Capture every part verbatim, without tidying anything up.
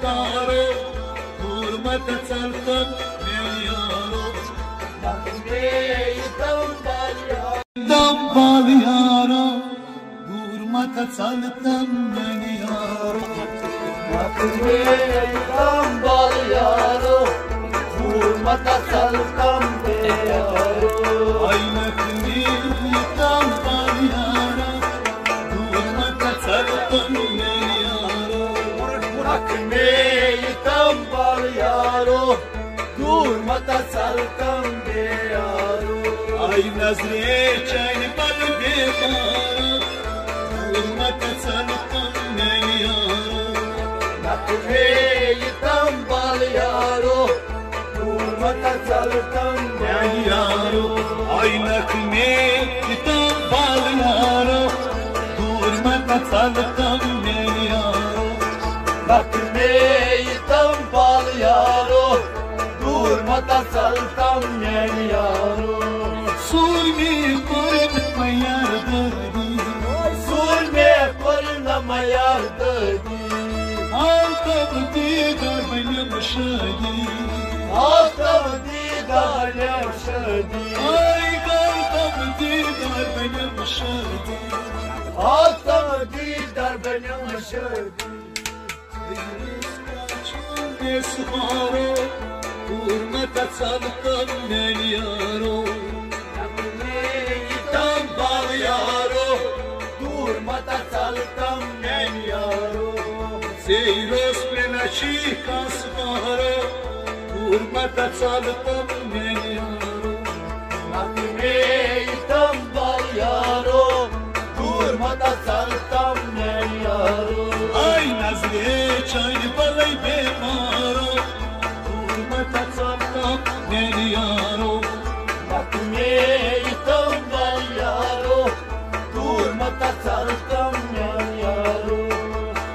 یارو، دوٗر مہ ژَلتَن میٛانہِ یارو۔ نہ تہٕ مےٚ یہِ تَمبَل یارو۔ تَمبَل یارو، دوٗر مہ ژَلتَن میٛانہِ یارو۔ نہ تہٕ مےٚ یہِ تَمبَل یارو، دوٗر مہ ژَلتَن میٛانہِ یارو۔ آے نہ تہٕ مےٚ یہِ تَمبَل یارو، دوٗر مہ ژَلتَن میٛانہِ یارو۔ رکھ مے یہِ تمبل یارو، دوٗر مہ ژَلتَن میٛانہِ یارو۔ آے نظرِ چانہِ بل بیمارو، دوٗر مہ ژَلتَن میٛانہِ یارو۔ رکھ مے یہِ تمبل یارو، دوٗر مہ ژَلتَن میٛانہِ یارو۔ آے نہ تہٕ مےٚ یہِ تَمبَل یارو، دوٗر مہ ژَلتَن میٛانہِ یارو۔ نہ تہٕ مےٚ یہِ تَمبَل یارو، دوٗر مہ ژَلتَن میٛانہِ یارو۔ سوٗر مےٚ کوٚر نہٕ مےٚ یار دٲری۔ سوٗر مےٚ کوٚر نہٕ مےٚ یار دٲری۔ آفتاب دیٖدار بنیو شٲدی۔ آفتاب دیٖدار بنیو شٲدی۔ آے آفتاب دیٖدار بنیو شٲدی۔ آفتاب دیٖدار بنیو شٲدی۔ مےٚ سُمارو، دوٗر مہ ژَلتَن میٛانہِ یارو۔ تَمبَل یارو، دوٗر مہ ژَلتَن میٛانہِ یارو۔ ژیٖرۍ روز مےٚ نہ چھی کانٛہہ سُمارو، دوٗر مہ ژَلتَن میٛانہِ یارو۔ نہ تہٕ مےٚ یہِ تَمبَل یارو، دوٗر مہ ژَلتَن میٛانہِ یارو۔ آے نظرِ چانہِ بلے بیمارو، دوٗر مہ ژَلتَن میٛانہِ یارو۔ نہ تہٕ مےٚ یہِ تَمبَل یارو، دوٗر مہ ژَلتَن میٛانہِ یارو۔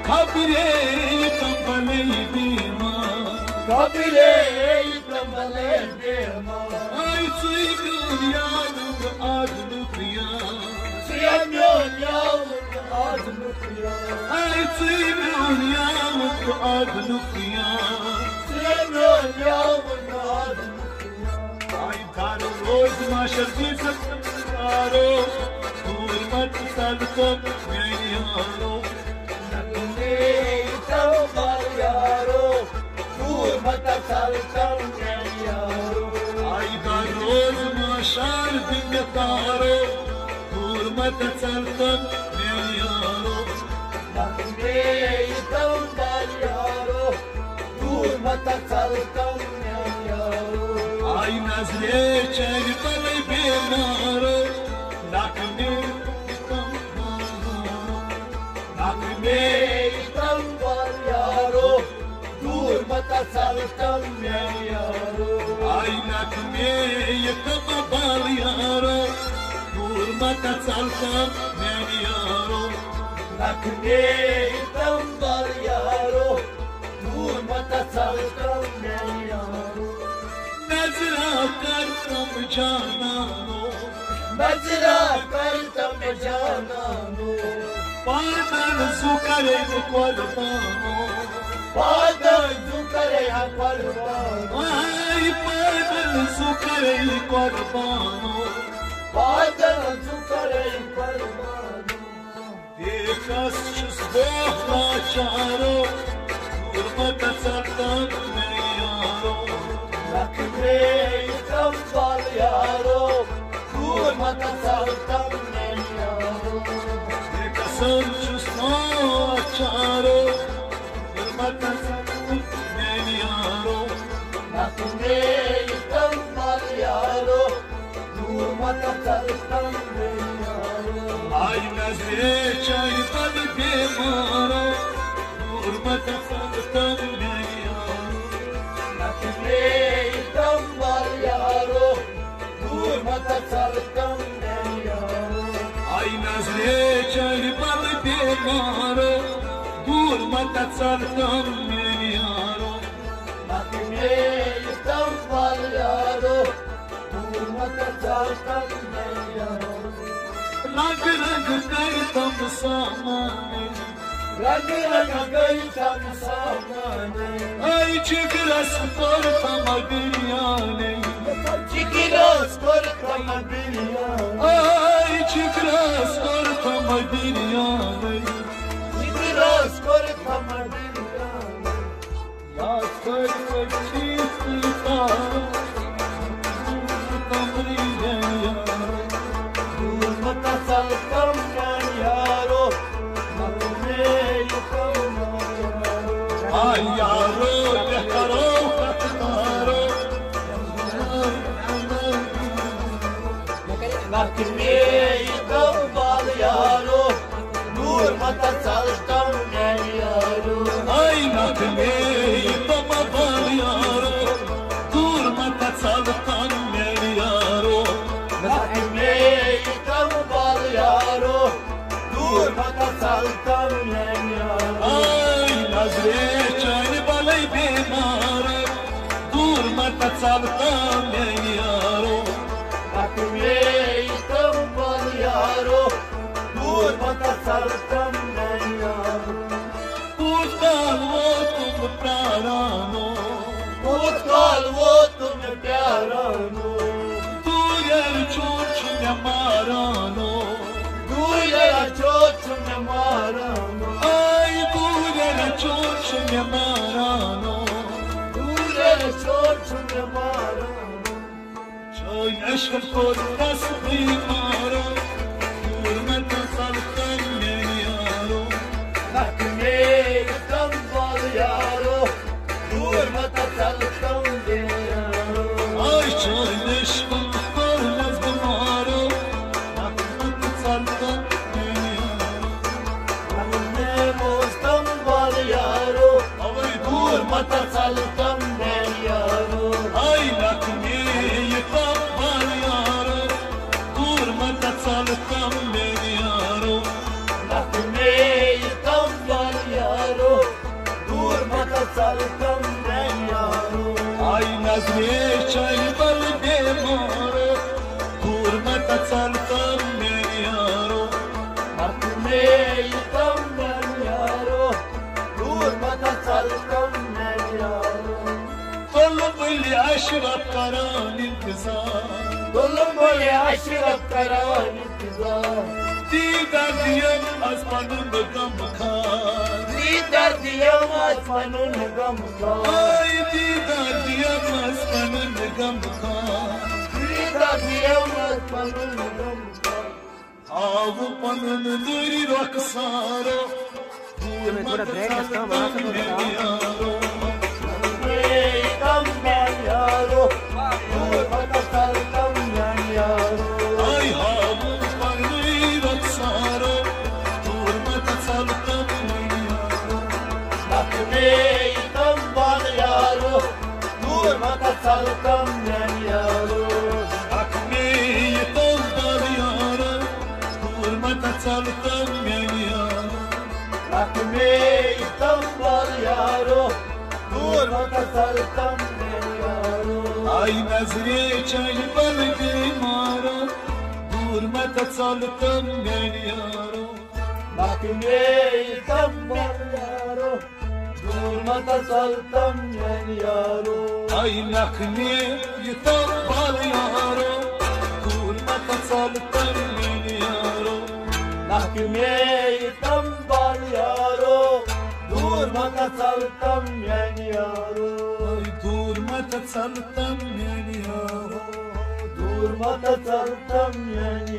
خبرے یہِ تَمبَلے بیمار۔ خبرے یہِ تَمبَلے بیمار۔ آے ژٕے میون یار آدمُک یار۔ ژٕے میون یار آدمُک یار۔ آے ژٕے میون یار آدمُک یار۔ ژٕے میون یار آدمُک یار۔ آے گھر روز محشر دِژ یارو، دوٗر مہ ژَلتَن میٛانہِ یارو۔ نہ تہٕ مےٚ یہِ تَمبَل یارو، دوٗر مہ ژَلتَن میٛانہِ یارو۔ آے گھر روز محشر دِژ یارو، دوٗر مہ ژَلتَن میٛانہِ یارو۔ نہ تہٕ مےٚ یہِ تَمبَل یارو، دوٗر مہ ژَلتَن میٛانہِ یارو۔ آے نظرِ چانہِ بلے بیمارو، نہ تہٕ مےٚ یہِ تَمبَل یارو۔ نہ تہٕ مےٚ یہِ تَمبَل یارو، دوٗر مہ ژَلتَن میٛانہِ یارو۔ آے نہ تہٕ مےٚ یہِ تَمبَل یارو، دوٗر مہ ژَلتَن میٛانہِ یارو۔ نہ تہٕ مےٚ یہِ تَمبَل یارو، دوٗر مہ ژَلتَن میٛانہِ یارو۔ نظرا کر تم جانانو۔ نظرا کر تم جانانو۔ پادن زُکرے قربانو۔ پادن زُکرے قربانو۔ آے پادن زُکرے قربانو۔ پادن زُکرے قربانو۔ بیٚیہِ کس چھُس بہٕ لاچارو، دوٗر مہ ژَلتَن میٛانہِ یارو۔ رکھ مے یہِ تَمبَل یارو، دوٗر مہ ژَلتَن میٛانہِ یارو۔ بیٚیہِ کسن چھُس لاچارو، دوٗر مہ ژَلتَن میٛانہِ یارو۔ رکھ مے یہِ تَمبَل یارو، دوٗر مہ ژَلتَن میٛانہِ یارو۔ آے نظرِ چانہِ بلے بیمارو، دوٗر مہ ژَلتَن میٛانہِ یارو۔ نہ تہٕ مےٚ یہِ تَمبَل یارو، دوٗر مہ ژَلتَن میٛانہِ یارو۔ آے نظرِ چانہِ بلے بیمارو، دوٗر مہ ژَلتَن میٛانہِ یارو۔ نہ تہٕ مےٚ یہِ تَمبَل یارو، دوٗر مہ ژَلتَن میٛانہِ یارو۔ رنگ رنگ کٔرۍ تِم سامان۔ رنگ رنگ کٔرۍ تِم سامان۔ آی جگرس کوٚر تم بریانی۔ جگرس کوٚر تم بریانی۔ آی جگرس کوٚر تم بریانی۔ جگرس کوٚر تم بریانی۔ یاد کر کچھی سلطان، تمری یار۔ دور مت ژل تم میانہِ یارو، مت میلہِ تم میانہِ یارو۔ آ یارو، تہِ کرو کتھ کارو۔ نکھ میلہِ تم بال یارو، دور مت ژل تم میانہِ یارو۔ آی نکھ میلہِ تم بال یارو، دور مت ژل تم میانہِ یارو۔ نکھ میلہِ تم بال یارو، دور مت ژل تم میانہِ یارو۔ آی نظرے چانہِ بلے بیمارو، دور مت ژل تم میانہِ یارو۔ نکھ میلہِ تم بال یارو، دور مت ژل تم میانہِ یارو۔ کوٗت کال ووتُم پرٛارانو۔ کوٗت کال ووتُم پیارانو۔ دوٗرٮ۪ر چون چھُ مےٚ مارانو۔ دوٗرٮ۪ر چون چھُ مےٚ مارانو۔ آی دوٗرٮ۪ر چون چھُ مےٚ مارانو۔ دوٗرٮ۪ر چون چھُ مےٚ مارانو۔ چٲنۍ عشق کوٚر تس بیمارو، دوٗر مت ژل تم میانہِ یارو۔ نکھ میلہِ تم بال یارو، دور مت ژل تم میانہِ یارو۔ آی چٲنۍ عشق کوٚر تس بیمارو، نکھ مت ژل تم میانہِ یارو۔ نکھ میلہِ تم بال یارو، اوے دور مت ژل تم میانہِ یارو۔ آی نکھ میلہِ تم بال یارو، دور مت ژل تم میانہِ یارو۔ نکھ میلہِ تم بال یارو، دور مت ژل تم میانہِ یارو۔ آی نظرے چانہِ بل بیمارو، دور مت ژل تم میانہِ یارو۔ نکھ میلہِ تم میانہِ یارو، دور مت ژل تم میانہِ یارو۔ تُلہٕ بُلہِ اشرف کران انتظار۔ تُلہٕ بُلہِ اشرف کران انتظار۔ دیٖدار دِیم از پنُن غم خار۔ دیٖدار دِیم از پنُن غم خار۔ آی دیٖدار دِیم از پنُن غم خار۔ دیٖدار دِیم از پنُن غم خار۔ آو پنُن دٔرۍ رۄخسارو، دوٗر مت ژل تم میانہِ یارو۔ نکھ میلہِ تم میانہِ یارو، دور مت ژل تم میانہِ یارو۔ آی ہاو پنُن رۄخسارو، دور مت ژل تم میانہِ یارو۔ نکھ میلہِ تم بال یارو، دور مت ژل تم میانہِ یارو۔ نکھ میلہِ تم بال یارو، دور مت ژل تم میانہِ یارو۔ نکھ میلہِ تم بال یارو، دور مت ژل تم میانہِ یارو۔ آی نظرے چانہِ بل بیمارو، دور مت ژل تم میانہِ یارو۔ نکھ میلہِ تم بال یارو، دور مت ژل تم میانہِ یارو۔ آی نکھ میلہِ تم بال یارو، دور مت ژل تم میانہِ یارو۔ نکھ میلہِ تم بال یارو، دور مت ژل تم میانہِ یارو۔ آی دور مت ژل تم میانہِ یارو۔ دور مت ژل تم میانہِ